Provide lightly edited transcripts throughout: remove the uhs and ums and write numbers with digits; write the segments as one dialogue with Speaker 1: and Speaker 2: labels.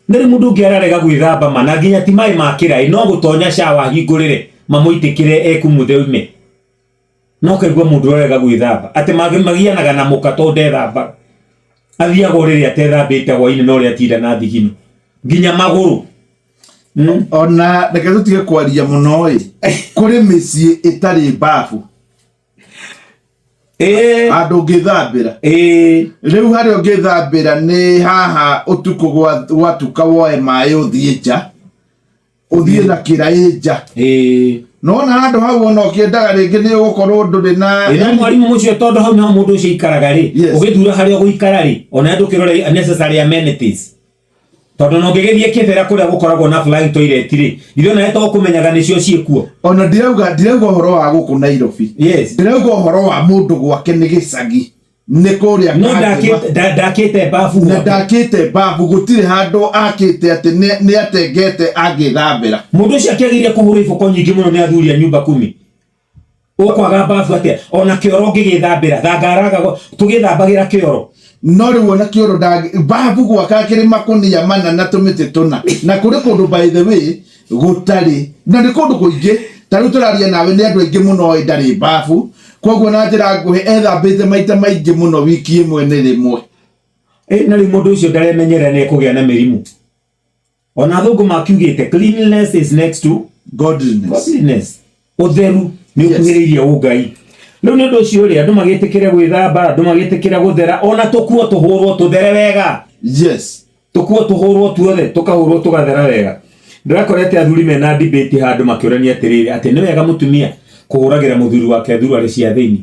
Speaker 1: Na rĩu mũndũ ũngĩ ararega gwĩthamba ma na nginya ti maĩ ma kĩraĩ no gũtonya shawa ahingũrĩre mamũitĩkĩre ekumuthe oime. No ũkaigua mũndũ ũrarega gwĩthamba atĩ magianaga na mũka tondũ ndethambaga. Athiaga ũrĩrĩ atethambĩte hwainĩ na ũrĩa atinda na thigino nginya magũrũ.
Speaker 2: Ona reke tũtige kwaria mũno ĩ, kũrĩ mĩciĩ ĩtarĩ mbabu. Handũ ũngĩthambĩra. Rĩu harĩa ũngĩthambĩra nĩ haha ũtukũ gwatuka woe maĩ ũthiĩ nja, ũthiĩ na kĩraĩ nja. Nona handũ hau ona ũkĩendaga rĩngĩ nĩ ũgũkorwo ndũrĩ na
Speaker 1: Ĩ, no mwarimũ mũcio tondũ hau nĩho mũndũ ũcio aikaraga rĩ, ũgĩthura harĩa ũgũikara rĩ, ona ndũkĩrore necessary amenities. Tondũ no ngĩgĩthiĩ Kĩbera kũrĩa gũkoragwo na flying toilet rĩ, ithuĩ onawe to kũmenyaga nĩcio ciĩkuo.
Speaker 2: Ona ndirauga ũhoro wa gũkũ Nairobi. Ndĩrauga ũhoro wa mũndũ gwake nĩ gĩcagi, nĩ kũrĩa
Speaker 1: No Kangema. ndakĩte babu
Speaker 2: Na
Speaker 1: gwake.
Speaker 2: ndakĩte babu, gũtirĩ handũ akĩte atĩ nĩ atengete angĩthambĩra.
Speaker 1: Mũndũ ũcio akĩagĩrĩire kũhũrwo iboko nyingĩ mũno nĩ athuri a nyumba kumi. Ũkwaga babu atĩa? Ona kĩoro ũngĩgĩthambĩra, thangaraga tũgĩthambagĩra kĩoro.
Speaker 2: No rĩu ona kĩoro babu gwaka kĩrĩ makũnia mana na tũmĩtĩ tũna. Na kũrĩ kũndũ by the way gũtarĩ, na nĩ kũndũ kũingĩ. Ta rĩu tũraria nawe nĩ andũ aingĩ mũno oĩ ndarĩ babu. Koguo na njĩra nguhĩ ethambĩte maita maingĩ mũno wiki ĩmwe nĩ rĩmwe.
Speaker 1: Na rĩu mũndũ ũcio ndaremenyerera nĩ ekũgĩa na mĩrimũ. Ona athũngũ makiugĩte cleanliness is next to
Speaker 2: godliness.
Speaker 1: Godliness. Ũtheru nĩ ũkuhĩrĩirie ũngai. Rĩu nĩ ũndũ ũcio rĩ, andũ magĩtĩkĩre gwĩthamba, andũ magĩtĩkĩre gũthera, ona tũkuo tũhũrwo tũthere wega. Tũkuo tũhũrwo tuothe, tũkahũrwo tũgathera wega. Ndĩrakorete athuri mena debate handũ makĩũrania atĩrĩrĩ, atĩ nĩ wega mũtumia kũhũragĩra mũthuri wake thuruarĩ cia thĩinĩ,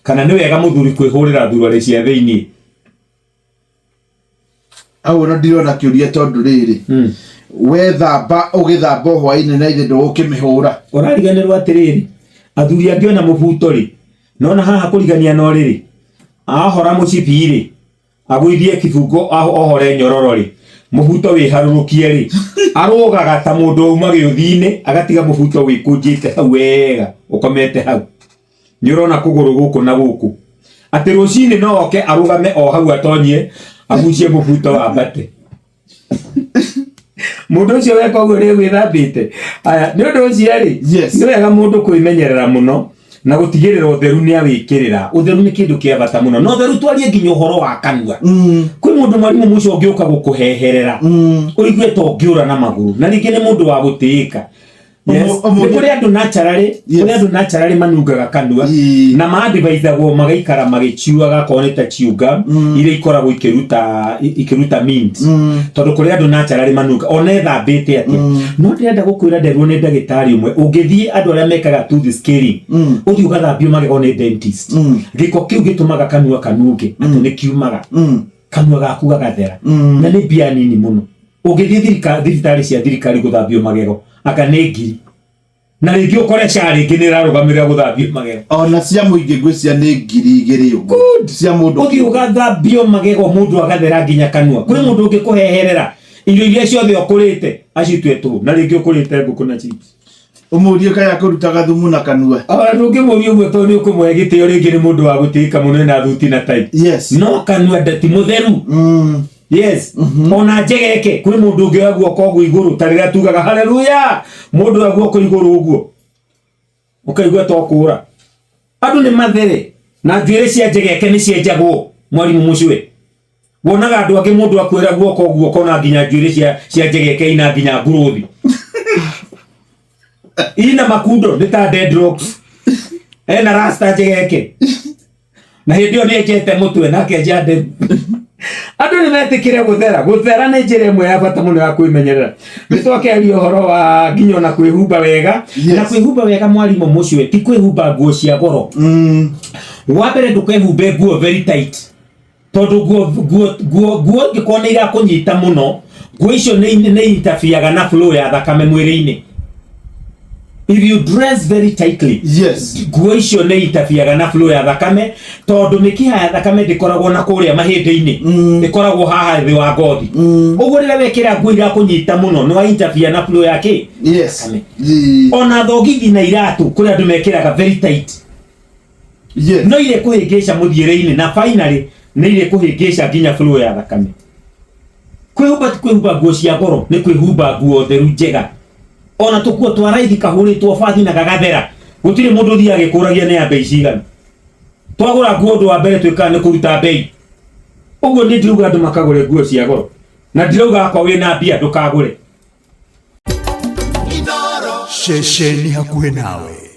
Speaker 1: kana nĩ wega mũthuri kwĩhũrĩra thuruarĩ cia thĩinĩ.
Speaker 2: Hau ona ndirona kĩũria tondũ rĩrĩ, wethamba ũgĩthamba o hwainĩ na ithe ndũgũkĩmĩhũra.
Speaker 1: Ũrariganĩrwo atĩrĩrĩ, athuri angĩ ona mũbuto rĩ, nona haha kũrigania na ũrĩrĩ, ahora mũcibi rĩ, agũithie kĩbungo ohore nyororo rĩ, mũbuto wĩharũrũkie rĩ, arũgaga ta mũndũ wauma gĩũthi-inĩ, agatiga mũbuto wĩkũnjĩte hau wega, ũkomete hau. Nĩ ũrona kũgũrũ gũkũ na gũkũ. Atĩ rũcinĩ no oke arũgame o hau atonyie, agucie mũbuto wambate. Mũndũ ũcio weka ũguo nĩ gwĩthambĩte. Aya, nĩ ũndũ ũcio rĩ, nĩ wega mũndũ kwĩmenyerera mũno na gũtigĩrĩra ũtheru nĩ awĩkĩrĩra. Ũtheru nĩ kĩndũ kĩa bata mũno. Na ũtheru twarie nginya ũhoro wa kanua. Kwĩ mũndũ mwarimũ mũcio ũngĩũka gũkũheherera, ũigue ta ũngĩũra na magũrũ. Na rĩngĩ nĩ mũndũ wa gũtĩĩka. Yes. Nĩ kũrĩ andũ naturally, kũrĩ andũ naturally manungaga kanua. Na maadvaisagwo magaikara magĩchiuaga akorwo nĩ ta chew gum, iria ikoragwo ikĩruta mint. Tondũ kũrĩ andũ naturally manunga, ona ethambĩte atĩa. No ndĩrenda gũkwĩra nderirwo nĩ ndagĩtarĩ ũmwe, ũngĩthiĩ andũ arĩa mekaga tooth scaling, ũthiĩ ũgathambio magego nĩ dentist. Gĩko kĩu gĩtũmaga kanua kanunge, atĩ nĩ kiumaga. Kanua gaku gagathera. Na nĩ mbia nini mũno. Ũngĩthiĩ thibitarĩ cia thirikari gũthambio magego, anga nĩ ngiri. Na rĩngĩ ũkore SHA rĩngĩ nĩ ĩrarũgamĩrĩra gũthambio magego.
Speaker 2: Ona cia mũingĩ ngwĩciria nĩ 2000 ũguo.
Speaker 1: Good.
Speaker 2: Cia mũndũ
Speaker 1: Ũthiĩ ũgathambio magego mũndũ agathera nginya kanua. Kwĩ mũndũ ũngĩkũheherera irio iria ciothe ũkũrĩte acitue tũhũ, na rĩngĩ ũkũrĩte ngũkũ na chips.
Speaker 2: Ũmũrie kaya kũrutaga thumu na kanua.
Speaker 1: Ona ndũngĩmũria ũguo tondũ nĩ ũkũmũhe gĩtĩo rĩngĩ nĩ mũndũ wa gũtĩĩka mũno ena thuti na tai. No kanua ndati mũtheru. Yes. Ona njegeke kwĩ mũndũ ũngĩoya guoko ũguo igũrũ ta rĩrĩa tugaga haleluya, mũndũ oya guoko igũrũ ũguo ũkaigua ta ũkũra. Andũ nĩ mathere na njuĩrĩ cia njegeke nĩ cienjagwo mwarimũ mũcwe. Wonaga andũ angĩ mũndũ akwĩra guoko ũguo ũkona nginya njuĩrĩ cia njegeke ina nginya nguruthi. Ina makundo nĩ ta dreadlocks. Ena rasta njegeke. Na hĩndĩ ĩyo nĩ enjete mũtwe na akenja nderu. Andũ nĩ metĩkĩre gũthera. Gũthera nĩ njĩra ĩmwe ya bata mũno ya kwĩmenyerera. Nĩ twakĩaria ũhoro wa nginya ona kwĩhumba wega. Na kwĩhumba wega mwarimũ mũcwe ti kwĩhumba nguo cia goro. Wa mbere ndũkehumbe nguo very tight. Tondũ nguo ingĩkorwo nĩ irakũnyita mũno, nguo icio nĩ interferega na flow ya thakame mwĩrĩ-inĩ. If you dress very tightly, nguo icio nĩ interferega na flow ya thakame, tondũ mĩkiha ya thakame ndĩkoragwo na kũrĩa mahĩndĩ-inĩ, ĩkoragwo haha thĩ wa ngothi. Ũguo rĩrĩa wekĩra nguo irakũnyita mũno, nĩ wa interfere na flow ya kĩ? Thakame. Ona thogithi na iratũ, kũrĩ andũ mekĩraga very tight. No irĩ kũhĩngĩca mũthiĩre-inĩ na finally nĩ irĩ kũhĩngĩca nginya flow ya thakame. Kwĩhumba ti kwĩhumba nguo cia goro, nĩ kwĩhumba nguo theru njega. Ona tũkuo twa raithi kahũrĩtwo bathi na gagathera, gũtirĩ mũndũ ũthiaga agĩkũragia nĩ ya mbei cigana. Twagũra nguo ũndũ wa mbere twĩkaga nĩ kũruta mbei. Ũguo niĩ ndirauga andũ makagũre nguo cia goro, na ndirauga akwa wĩna mbia ndũkagũre.
Speaker 3: Ceceni hakuhĩ nawe.